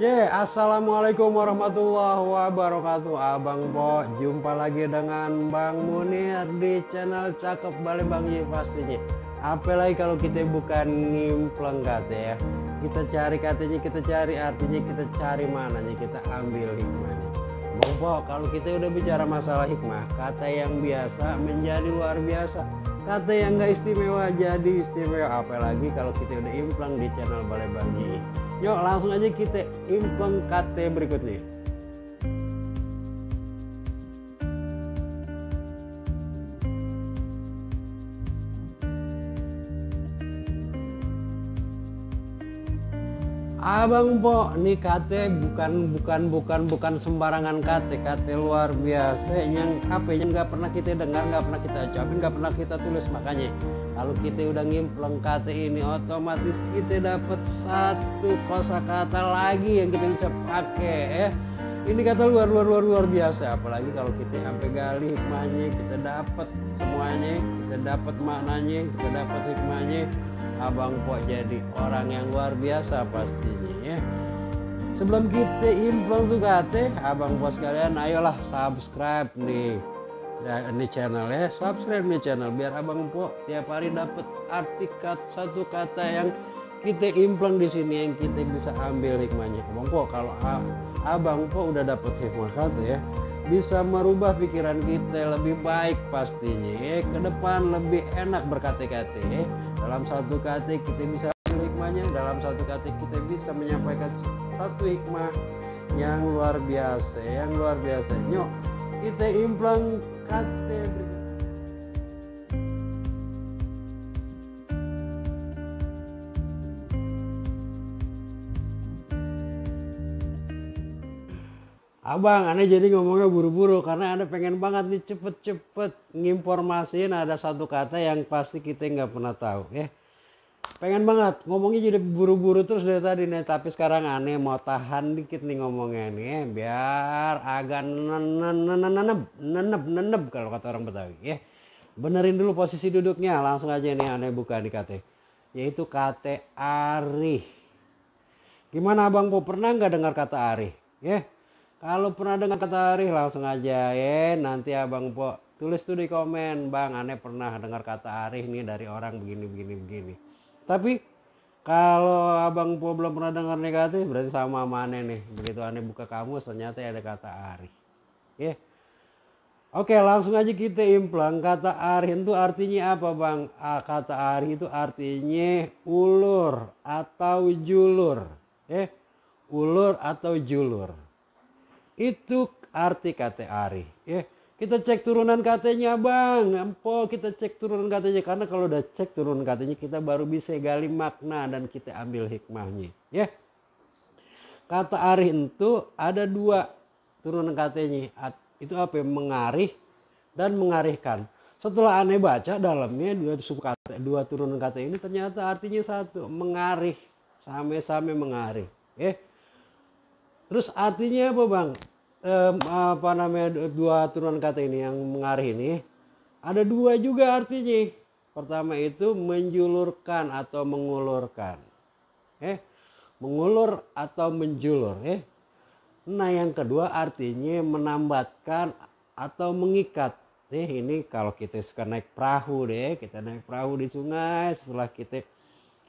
Assalamualaikum warahmatullahi wabarakatuh. Abang Po, jumpa lagi dengan Bang Munir di channel Cakep Bale Bang Yi pastinya. Apalagi kalau kita bukan ngimpleng kata ya. Kita cari katanya, kita cari artinya, kita cari mananya, kita ambil hikmahnya. Bang Po, kalau kita udah bicara masalah hikmah, kata yang biasa menjadi luar biasa. Kata yang gak istimewa jadi istimewa. Apalagi kalau kita udah impleng di channel Bale Bang Yi. Yuk langsung aja kita impleng kata berikutnya. Abang Po, nih kate bukan sembarangan kate luar biasa yang apa yang nggak pernah kita dengar, nggak pernah kita ucapin, nggak pernah kita tulis. Makanya kalau kita udah ngimpleng kate ini otomatis kita dapat satu kosakata lagi yang kita bisa pakai ya. Ini kata luar biasa, apalagi kalau kita sampai gali hikmahnya, kita dapat semuanya, kita dapat maknanya, kita dapat hikmahnya. Abang Po jadi orang yang luar biasa pastinya ya. Sebelum kita impleng tuh kata, Abang Po sekalian ayolah subscribe nih di channel ya, subscribe nih channel biar Abang Po tiap hari dapat arti satu kata yang kita impleng di sini yang kita bisa ambil hikmahnya. Abang Po, kalau Abang Po udah dapat hikmah kata ya, bisa merubah pikiran kita lebih baik pastinya ya. Ke depan lebih enak berkata-kata ya. Dalam satu kata kita bisa ambil hikmahnya, dalam satu kata kita bisa menyampaikan satu hikmah yang luar biasa, Nyok, kita impleng kata Abang, aneh jadi ngomongnya buru-buru karena aneh pengen banget nih cepet-cepet nginformasiin ada satu kata yang pasti kita nggak pernah tahu ya. Pengen banget ngomongnya jadi buru-buru terus dari tadi nih, tapi sekarang aneh mau tahan dikit nih ngomongnya nih ya, biar agak nenep kalau kata orang Betawi ya. Benerin dulu posisi duduknya, langsung aja nih aneh buka di kata, yaitu kata arih. Gimana Abang Po, pernah nggak dengar kata arih ya? Kalau pernah dengar kata arih langsung aja ya, nanti Abang Po tulis tuh di komen, Bang aneh pernah dengar kata arih nih dari orang begini. Tapi kalau Abang Po belum pernah dengar negatif berarti sama aneh nih. Begitu aneh buka kamus ternyata ada kata arih ya. Oke, langsung aja kita impleng kata arih itu artinya apa Bang? Kata arih itu artinya ulur atau julur ya. Ulur atau julur, itu arti kata arih ya. Kita cek turunan katanya Bang Po, kita cek turunan katanya, karena kalau udah cek turunan katanya kita baru bisa gali makna dan kita ambil hikmahnya ya. Kata arih itu ada dua turunan katanya, itu apa ya? Mengarih dan mengarihkan. Setelah aneh baca dalamnya dua turunan kata ini ternyata artinya satu, mengarih, sama-sama mengarih ya. Terus artinya apa Bang? Dua turunan kata ini yang mengarih ini ada dua juga artinya. Pertama itu menjulurkan atau mengulurkan. Mengulur atau menjulur ya. Nah yang kedua artinya menambatkan atau mengikat. Ini kalau kita suka naik perahu deh, kita naik perahu di sungai, setelah kita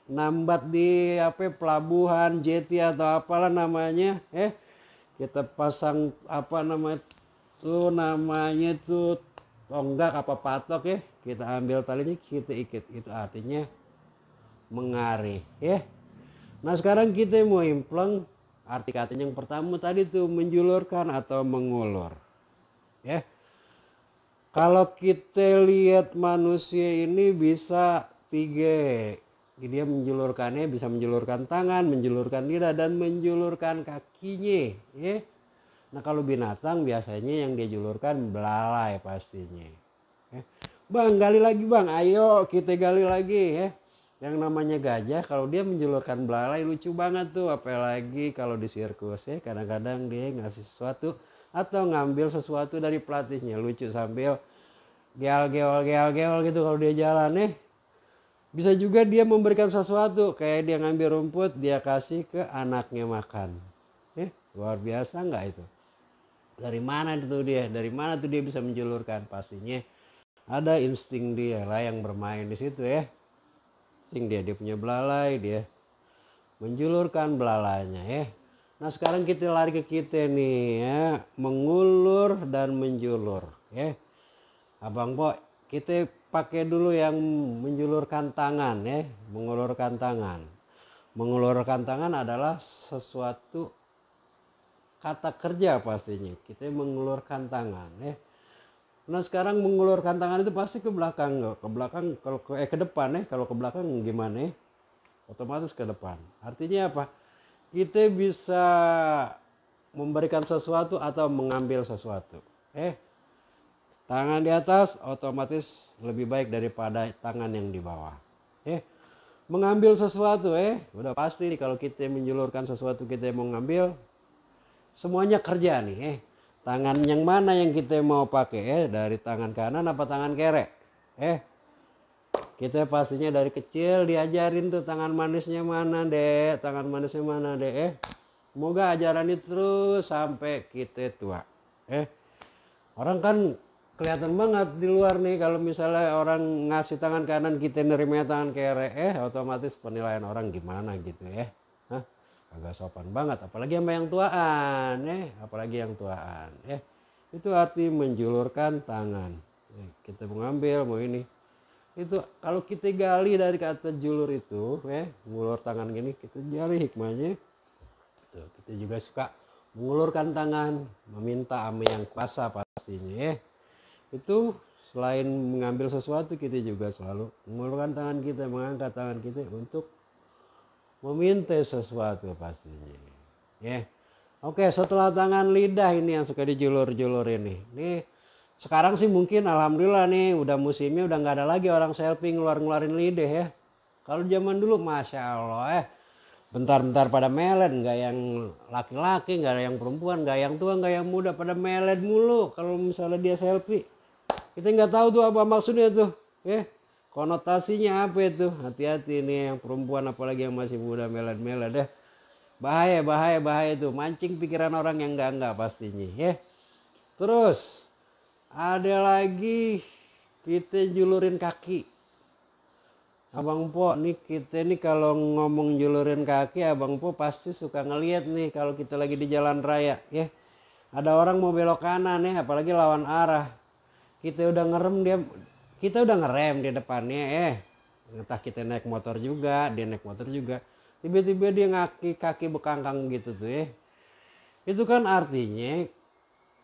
nambat di pelabuhan jeti atau apalah namanya kita pasang namanya tonggak apa patok ya, kita ambil talinya kita ikat, itu artinya mengarih ya. Nah sekarang kita mau impleng arti katanya yang pertama tadi tuh menjulurkan atau mengulur ya. Kalau kita lihat manusia ini bisa tiga, dia menjulurkannya bisa menjulurkan tangan, menjulurkan lidah, dan menjulurkan kakinya ya. Nah kalau binatang biasanya yang dia julurkan belalai pastinya ya. Bang gali lagi Bang, ayo kita gali lagi ya. Yang namanya gajah kalau dia menjulurkan belalai lucu banget tuh, apalagi kalau di sirkus ya, kadang-kadang dia ngasih sesuatu atau ngambil sesuatu dari pelatihnya, lucu sambil geol gitu kalau dia jalan ya. Bisa juga dia memberikan sesuatu, kayak dia ngambil rumput dia kasih ke anaknya makan Luar biasa nggak itu? Dari mana itu dia? Dari mana tuh dia bisa menjulurkan? Pastinya ada insting dia lah yang bermain di situ ya. Insting dia punya belalai, dia menjulurkan belalainya ya. Nah sekarang kita lari ke kita nih ya, mengulur dan menjulur ya. Abang Po, kita pakai dulu yang menjulurkan tangan ya, mengulurkan tangan. Mengulurkan tangan adalah sesuatu kata kerja pastinya. Kita mengulurkan tangan ya. Nah sekarang mengulurkan tangan itu pasti ke belakang, ke belakang kalau ke depan ya. Kalau ke belakang gimana ya? Otomatis ke depan. Artinya apa? Kita bisa memberikan sesuatu atau mengambil sesuatu. Tangan di atas otomatis lebih baik daripada tangan yang di bawah. Mengambil sesuatu udah pasti nih kalau kita menjulurkan sesuatu, kita mau ngambil, semuanya kerja nih. Tangan yang mana yang kita mau pakai dari tangan kanan apa tangan kere? Kita pastinya dari kecil diajarin tuh tangan manisnya mana deh, tangan manisnya mana deh. Semoga ajaran itu terus sampai kita tua. Orang kan kelihatan banget di luar nih kalau misalnya orang ngasih tangan kanan, kita nerima tangan kere, otomatis penilaian orang gimana gitu ya. Agak sopan banget, apalagi sama yang tuaan apalagi yang tuaan itu arti menjulurkan tangan. Kita mau ngambil, mau ini. Itu kalau kita gali dari kata julur itu ngulur tangan gini, kita gali hikmahnya. Tuh, kita juga suka mengulurkan tangan, meminta sama yang kuasa pastinya Itu selain mengambil sesuatu, kita juga selalu mengulurkan tangan kita, mengangkat tangan kita untuk meminta sesuatu pastinya Oke, setelah tangan lidah ini yang suka dijulur-julur ini sekarang sih mungkin alhamdulillah nih udah musimnya, udah nggak ada lagi orang selfie ngeluarin lidah ya. Kalau zaman dulu masya Allah bentar-bentar pada melet, nggak yang laki-laki, nggak ada yang perempuan, nggak yang tua, nggak yang muda, pada melet mulu kalau misalnya dia selfie. Kita nggak tahu tuh apa maksudnya tuh konotasinya apa itu. Hati-hati nih yang perempuan apalagi yang masih muda melet-melet bahaya itu, mancing pikiran orang yang enggak pastinya Terus ada lagi kita julurin kaki. Abang Po nih, kita nih kalau ngomong julurin kaki, Abang Po pasti suka ngeliat nih kalau kita lagi di jalan raya ada orang mau belok kanan apalagi lawan arah. Kita udah ngerem di depannya entah kita naik motor juga, dia naik motor juga, tiba-tiba dia kaki bekangkang gitu tuh itu kan artinya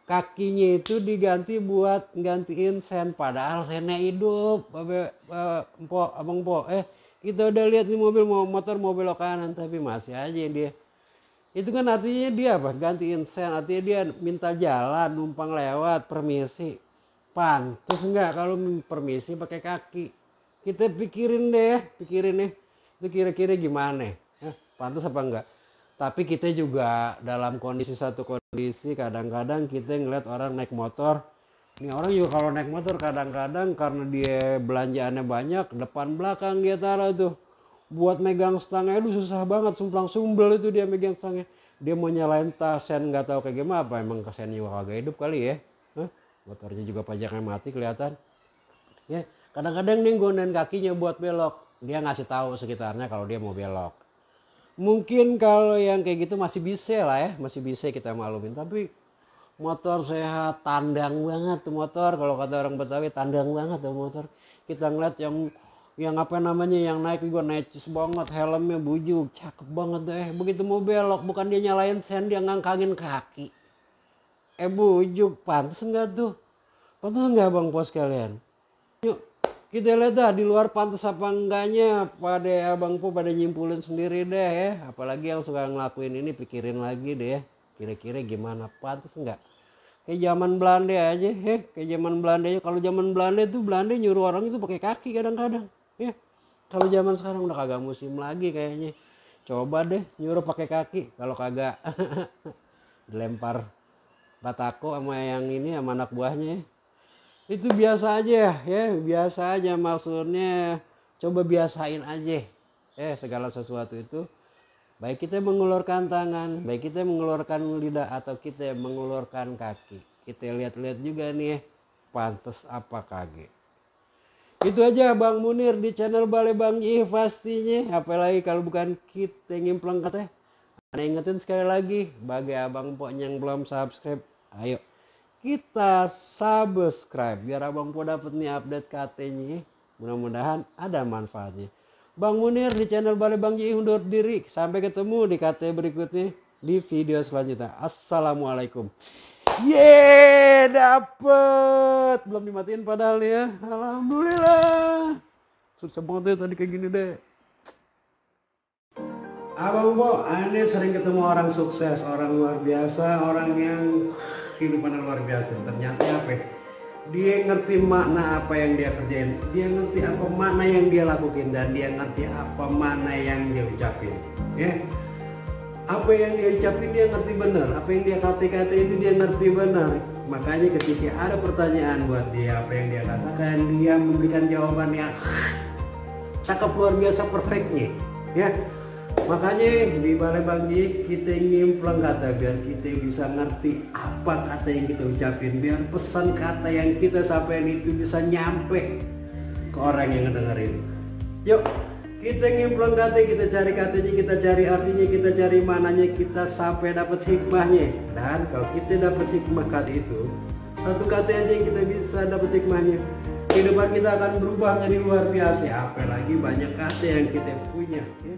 kakinya itu diganti buat gantiin sen, padahal sennya hidup. Abang Po kita udah lihat nih motor mau belok kanan tapi masih aja dia. Itu kan artinya dia apa? Gantiin sen, artinya dia minta jalan, numpang lewat, permisi. Pantes enggak kalau permisi pakai kaki? Kita pikirin deh itu kira-kira gimana pantes apa enggak. Tapi kita juga dalam satu kondisi kadang-kadang kita ngeliat orang naik motor. Ini orang juga kalau naik motor kadang-kadang karena dia belanjaannya banyak, depan belakang dia taruh tuh. Buat megang stangnya itu susah banget, sumplang-sumbel itu dia megang stangnya. Dia mau nyalain sen nggak tahu kayak gimana, apa emang sen juga kagak hidup kali Motornya juga pajaknya mati kelihatan. Kadang-kadang dia nggodain kakinya buat belok. Dia ngasih tahu sekitarnya kalau dia mau belok. Mungkin kalau yang kayak gitu masih bisa lah masih bisa kita maklumin. Tapi motor sehat, tandang banget tuh motor. Kalau kata orang Betawi, tandang banget tuh motor. Kita ngeliat yang apa namanya, yang naik juga necis banget, helmnya bujuk, cakep banget deh. Begitu mau belok, bukan dia nyalain sen, dia ngangkangin kaki. Bujuk, pantas enggak tuh? Pantas enggak Bang Pos kalian? Yuk kita lihat dah di luar pantas apa enggaknya, pada Abang Po pada nyimpulin sendiri deh Apalagi yang suka ngelakuin ini, pikirin lagi deh kira-kira gimana, pantas enggak? Kayak zaman Belanda aja kayak zaman Belanda aja. Kalau zaman Belanda tuh Belanda nyuruh orang itu pakai kaki kadang-kadang Kalau zaman sekarang udah kagak musim lagi kayaknya. Coba deh nyuruh pakai kaki, kalau kagak dilempar batako sama yang ini, sama anak buahnya Itu biasa aja biasa aja, maksudnya coba biasain aja segala sesuatu itu Baik kita mengeluarkan tangan, baik kita mengeluarkan lidah atau kita mengeluarkan kaki. Kita lihat-lihat juga nih ya, pantas apa kagak. Itu aja Bang Munir di channel Balai Bang Ih pastinya. Apalagi kalau bukan kita ngimpleng katanya. Ana ingetin sekali lagi, bagi abang pok yang belum subscribe, ayo kita subscribe biar abang pok dapet nih update katanya. Mudah-mudahan ada manfaatnya. Bang Munir di channel Balai Bang Ih undur diri. Sampai ketemu di KT berikutnya di video selanjutnya. Assalamualaikum. Yeay, dapet. Belum dimatiin padahal ya. Alhamdulillah. Susah banget ya tadi kayak gini deh. Abang Bo, aneh sering ketemu orang sukses, orang luar biasa, orang yang kehidupannya luar biasa. Ternyata apa? Dia ngerti makna apa yang dia kerjain, dia ngerti apa makna yang dia lakuin, dan dia ngerti apa makna yang dia ucapin. Ya, apa yang dia ucapin dia ngerti benar, apa yang dia kata-kata itu dia ngerti benar. Makanya ketika ada pertanyaan buat dia, apa yang dia katakan, dia memberikan jawaban yang cakep luar biasa, perfectnya. Ya, makanya di Balai Bang Ih kita ngimpleng kata biar kita bisa ngerti apa kata yang kita ucapin, biar pesan kata yang kita sampaikan itu bisa nyampe ke orang yang ngedengerin. Yuk kita ngimpleng kata, kita cari katanya, kita cari artinya, kita cari mananya, kita sampai dapat hikmahnya. Dan kalau kita dapat hikmah kata itu, satu kata aja yang kita bisa dapat hikmahnya, kehidupan kita akan berubah menjadi luar biasa. Apalagi banyak kata yang kita punya ya.